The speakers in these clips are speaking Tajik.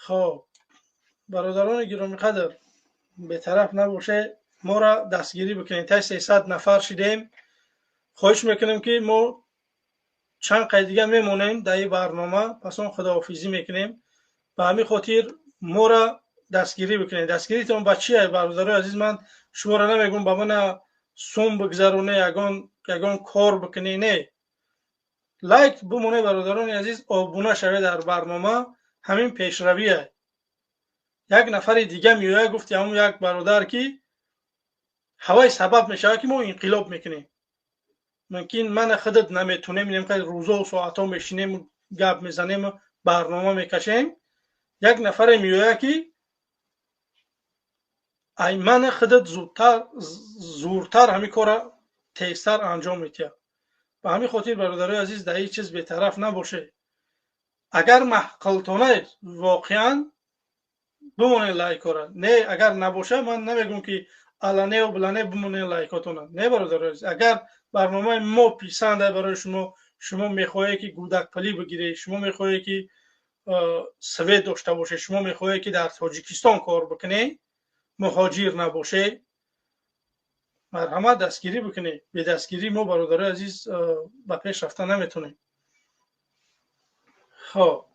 Хоб, бародарони гиромиқадр, бетараф набоше, моро дастгирӣ бикунед. Тай 300 нафар шидем. Хоҳиш мекунем, ки мо чанд қайд дига мемонем дар ин барнома, пас он худоҳофизӣ мекунем. Ба ҳамин хотир моро дастгирӣ бикунед. Дастгиритон ба чи, бародарои азиз? Ман шуморо намегӯм, ба мана сум бигзароне, ягон кор бикунӣ, не. Лайк бимонед, бародарони азиз, обуна шавед дар барнома. Ҳамин пешравие. Як нафари дига меояд, гуфти ҳамун як бародар, ки ҳавай сабаб мешавад, ки мо инқилоб мекунем. Мумкин мана худат наметонем, рӯзову соатҳо мешинем, гап мезанем, барнома мекашем. Як нафаре меояд, ки ай мана худат зудтар, зуртар ҳамин корра тезтар анҷом медиҳад. Ба ҳамин хотир, бародарои азиз, дар ҳеҷ чиз бетараф набошед. Агар маъқултона, воқеан бимонед лайкора. Не, агар набошад, ман намегӯм, ки аланеу билане бимонед лайкотона. Не, бародарои азиз, агар барномаи мо писанда барои шумо, шумо мехоҳед, ки гудакпулӣ бигиред, шумо мехоҳед, ки свет дошта бошед, шумо мехоҳед, ки дар Тоҷикистон кор бикунед, муҳоҷир набошед, марҳамат, дастгирӣ бикунед. Бедастгирӣ мо, бародарои азиз, ба пеш рафта наметонем. Хоб,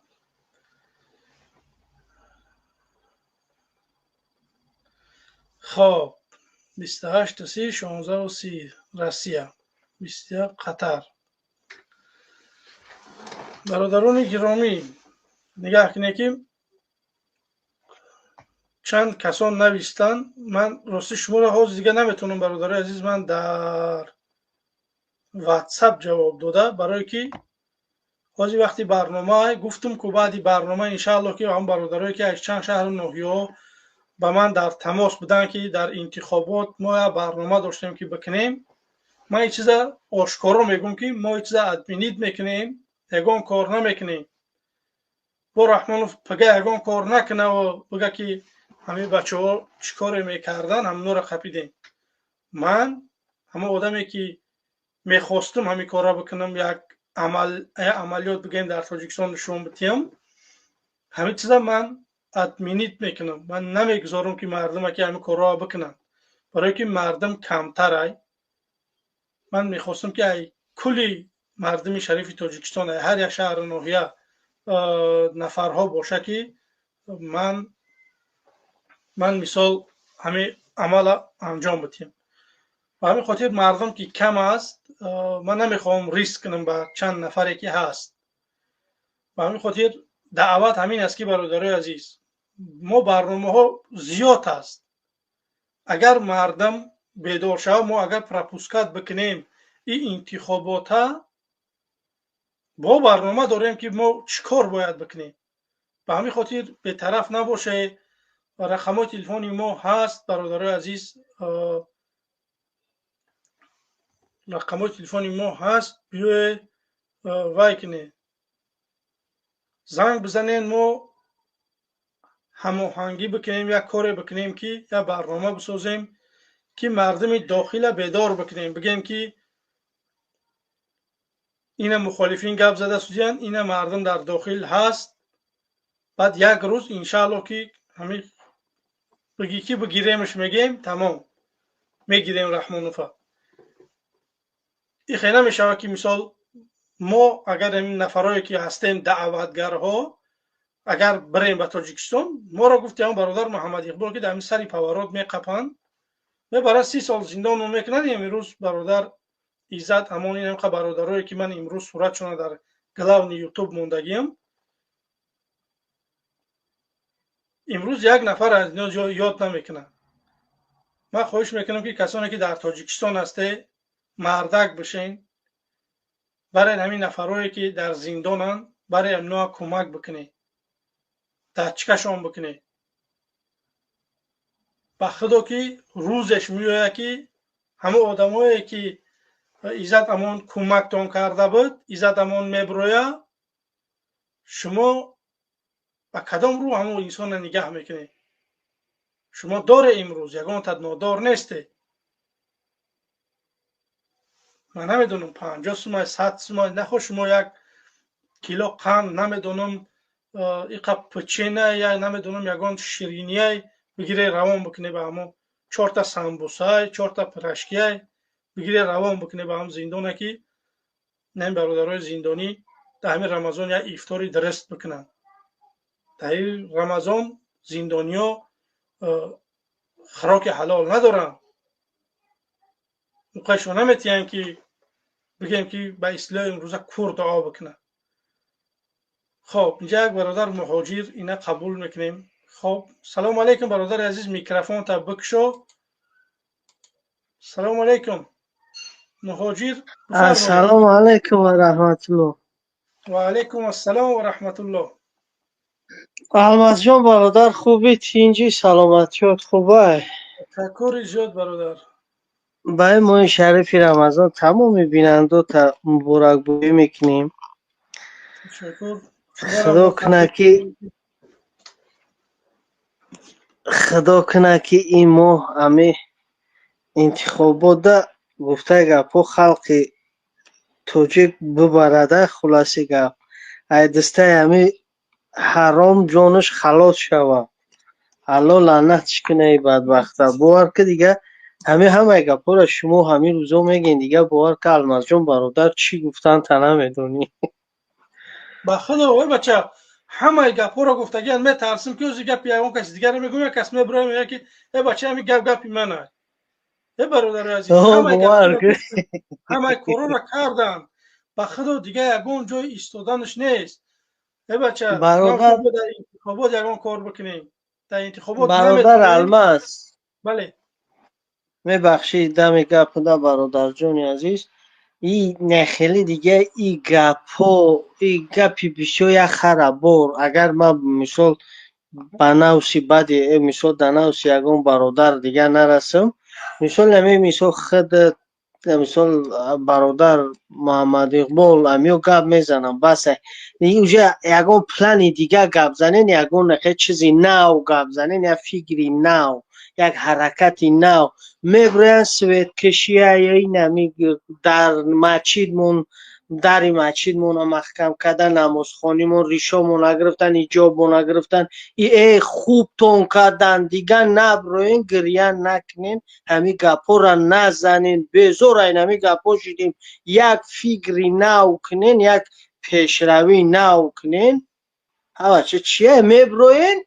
28:30, 16:30 Россия, 21 Қатар. Бародарони гиромӣ, нигаҳ кунед, ки чанд касон навистанд. Ман рости шуморо ҳозир дига наметавонам, бародарои азиз, ман дар Ватсап ҷавоб дода, барое ки ҳозир вақти барнома гуфтум ку, баъди барнома, иншааллоҳ, ки ҳам бародарое, ки аз чанд шаҳру ноҳияҳо ба ман дар тамос буданд, ки дар интихобот мо як барнома доштем, ки бикунем. Ман ин чиза ошкоро мегӯм, ки мо ин чиза отменить мекунем, ягон кор намекунем. Бо Раҳмонов пага ягон кор накунаву бига, ки ҳамин бачаҳо чӣ коре мекарданд, ҳаминора қапидем. Ман ҳамон одаме, ки мехостум ҳамин корро бикунам, як амалиёт бигӯем, дар Тоҷикистон нишон бидиҳам, ҳамин чиза ман отменить мекунам. Ман намегузорам, ки мардума ки ҳамин корҳоро бикунанд, барое ки мардум камтарай. Ман мехостам, ки ай кулли мардуми шарифи Тоҷикистон, ай ҳар як шаҳру ноҳия нафарҳо боша, ки ман мисол ҳамин амала анҷом бидиҳам. Ба ҳамин хотир, мардум ки кам аст, ман намехоҳам риск кунам ба чанд нафаре, ки ҳаст. Ба ҳамин хотир даъват ҳамин аст, ки, бародарои азиз, мо барномаҳо зиёд аст. Агар мардум бедор шавад, мо агар пропускать бикунем ин интихобота, бо барнома дорем, ки мо чӣ кор бояд бикунем. Ба ҳамин хотир бетараф набошед. Рақамҳои телефони мо ҳаст, бародарои азиз, рақамҳои телефони мо ҳаст. Биёед, вай кунед, занг бизанед, мо ҳамоҳангӣ бикунем, як коре бикунем, ки як барнома бисозем, ки мардуми дохила бедор бикунем, бигӯем, ки ина мухолифин гап зада судиянд, ина мардум дар дохил ҳаст. Баъд як рӯз, иншааллоҳ, ки ҳамин бигӣ, ки бигиремш, мегӯем, тамом, мегирем Раҳмонова. Ихе намешавад, ки мисол мо агар ҳамин нафарое, ки ҳастем, даъватгарҳо, агар бирем ба Тоҷикистон, моро, гуфти ҳамон бародар Муҳаммад Иқбол, ки дар ҳамин сари поворот меқапанд, мебарад, 30 сол зиндонмон мекунанд. Имрӯз бародар Иззат Амон, инамқа бародарое, ки ман имрӯз суратшона дар главный Ютуб мондагиам, имрӯз як нафар аз ино ёд намекунад. Ман хоҳиш мекунам, ки касоне, ки дар Тоҷикистон ҳасте, мардак бишен, барои ҳамин нафарое, ки дар зиндонанд, барои ҳаминоа кӯмак бикунед, дастчикашон бикунед. Ба худо, ки рӯзеш меояд, ки ҳамон одамое, ки Иззат Амон кӯмактон карда буд, Иззат Амон мебирояд, шумо ба кадом рӯ ҳамон инсонро нигаҳ мекунед? Шумо доре, имрӯз ягонта нодор несте. Ман намедонам, 50 сумай, 100 сумай нахо, шумо як кило қанд намедонам. Иқа печенье я намедонам, ягон ширинияй бигире, равон бикуне ба ҳамон, чорта самбусай, чорта пирожкияй бигире, равон бикуне ба ҳам зиндона, ки ин бародарои зиндонӣ дар ҳамин Рамазон як ифтори дуруст бикунанд. Дар ин Рамазон зиндониё хӯроки ҳалол надоранд, муқайшо наметиҳанд, ки бигем, ки ба истилоҳи имрӯза кур дуо бикунанд. Хоб, инҷа як бародар Муҳоҷир, ина қабул мекунем. Хоб, салому алайкум, бародари азиз, микрофонта бикушо. Салому алайкум, Муҳоҷир. Ассалому алайкум ва раҳматуллоҳ. Ва алайкум ассалом ва раҳматуллоҳ. Алмазҷон бародар, хуби, тинҷи, саломатиёт хубай? Ташаккури зиёд, бародар. Ба ин моҳи шарифи Рамазон тамоми бинандота муборакбоӣ мекунем. Ташаккур. Худо куна ки ин моҳ ами интихоботда, гуфтаи гапҳо, халқи тоҷик бибарада. Хулоси гап, ай дастаи ами ҳаром ҷонаш халос шавад. Алло лаънатш куна и бадбахта. Бовар ки, дига ҳами ҳамаи гапҳоро шумо ҳамин рӯзо мегӯед, дига бовар ки, Алмазҷон бародар, чӣ гуфтан та намедонӣ. Ба худо, ой бача, ҳамаи гапҳоро гуфтагиан. Метарсим, ки ози гапи ягон каси дигаре мегӯям, як кас мебурам, мегӯяд, ки э бача, ҳамин гап гапи ман аст. Э бародари азиз, ҳамаи корҳоро карданд. Ба худо, дига ягон ҷой истоданаш нест. Э бача, дар интихобот ягон кор бикунем, дар интихобот. Бародар Алмаз. Бале. Мебахшид, дами гапуда, бародарҷони азиз, и нехеле дига и гапҳо, и гапи бисёр як хара бор. Агар ман, мисол, ба навси баъди, мисол, дар навси ягон бародар дига нарасам, мисол, ами мисол худ, мисол, бародар Муҳаммад Иқбол, амиё гап мезанам, бас, уже ягон плани дига гап занен, ягон чизи нав гап занен, як фикри нав, як ҳаракати нав. Мебироянд, светкашия ё инами дар масҷидмон, дари масҷидмона маҳкам кардан, намозхонимон, ришомона гирифтан, ҳиҷобмона гирифтан. Э, хубтон кардан, дига наброен, гирья накунен, ҳамин гапҳоро назанен, безор айн ҳамин гапҳо шудем. Як фикри нав кунен, як пешравии нав кунен. Ҳавача чия меброен,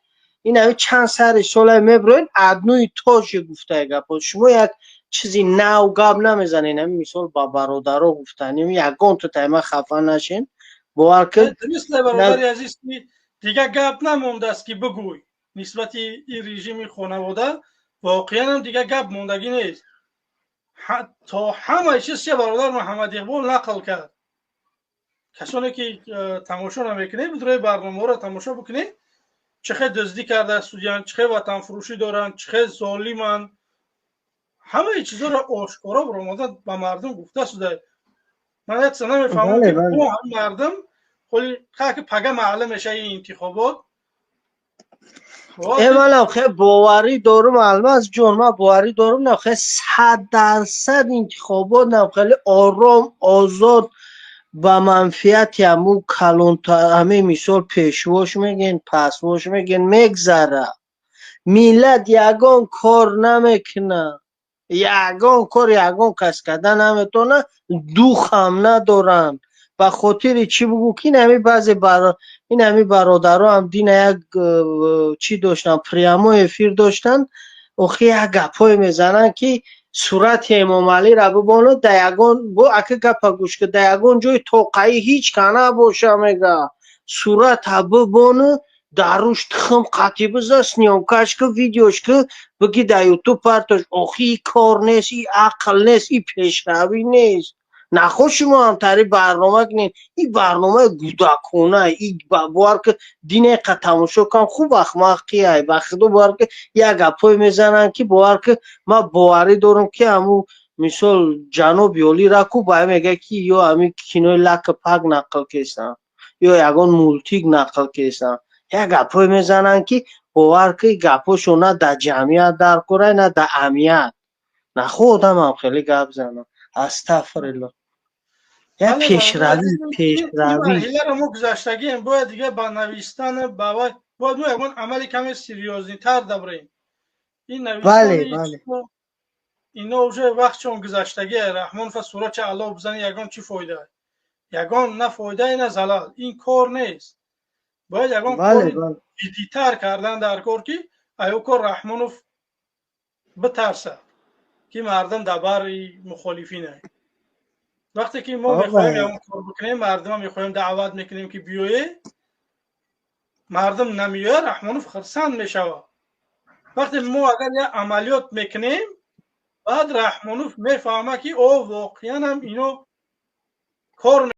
ин ҳами чанд сари сола меброен, одно и то же гуфтаи гапҳо. Шумо як чизи нав гап намезанед. Ҳами мисол ба бародаро гуфтанем, ягон ту тайма хафа нашен, бовар кун. Бародари азиз, дига гап намондааст, ки бигӯй нисбати ин режими хонавода. Воқеанам дига гап мондагӣ нест. То ҳамаи чиз че бародар Муҳаммад Иқбол нақл кард. Касоне ки тамошо намекунед, бидрои барномаҳоро тамошо бикунед, чӣ хел дуздӣ карда судянд, чӣ хел ватанфурӯшӣ доранд, чӣ хел золиманд, ҳамаи чизҳоро ошкоро баромада ба мардум гуфта шуда. Ман як чиза намефаҳмам, ки мардум холи ки пага маълум меша ин интихобот. Э, манам хел боварӣ дорум, Алмаз ҷон, ман боварӣ дорум, нам хел 100% интихобот нам хеле ором, озод, ба манфиати ҳаму калонта, ҳамин мисол пешвош мегӯен, пасвош мегӯен, мегзара. Миллат ягон кор намекунад, ягон кор ягон кас карда наметавонад, духам надоранд. Ба хотири чӣ бугӯ, ки инами баъзе инами бародаро ҳам дина як чӣ доштанд, прямой эфир доштанд. Охи, як гапҳое мезананд, ки сурати Эмомалиро бибонад да ягон бо ака гапа гӯш ки да ягон ҷои тоқаӣ ҳеҷ ка набоша, мега, сурата бибону дар рӯш тухм қатӣ биза, съёмкаш ки, видеош ки, биги да Ютуб партош. Охи, и кор нест, и ақл нест, и пешравӣ нест. Нахо шумо ҳам тари барнома кунед, и барномаи гудакона. И бовар ки, динеқа тамошо кам, хуб ахмақияй. Ба худо, бовар ки, як гапҳое мезананд, ки бовар ки, ман боварӣ дорам, ки ҳаму мисол ҷаноби олӣ ку ба мега, ки ё ҳамин кинои лака пак нақл кесам, ё ягон мультик нақл кесам. Як гапҳое мезананд, ки бовар ки, гапҳошон на дар ҷамъият дар кора, на дар амният. Нахо одамам хеле гап занам, астағфирулло. Я пешравӣ, пешравӣ. Марҳиларо мо гузаштагием, бояд дига ба навистан, ба вай бояд мо ягон амали каме серьёзный тар дабрем. Ин навистани ино уже вақтшон гузаштагие. Раҳмонова сурача алло бизани, ягон чӣ фоида? Ягон на фоидае, на залал. Ин кор нест. Бояд ягон кори ҷиддитар кардан дар кор, ки аю кор Раҳмонов битарсад, ки мардум дар бари мухолифина. Вақте ки мо мехоҳем ягон кор бикунем, мардума мехоҳем, даъват мекунем, ки биёе, мардум намеояд, Раҳмонов хирсанд мешавад. Вақте мо агар як амалиёт мекунем, баъд Раҳмонов мефаҳмад, ки о, воқеан ҳам ино кор.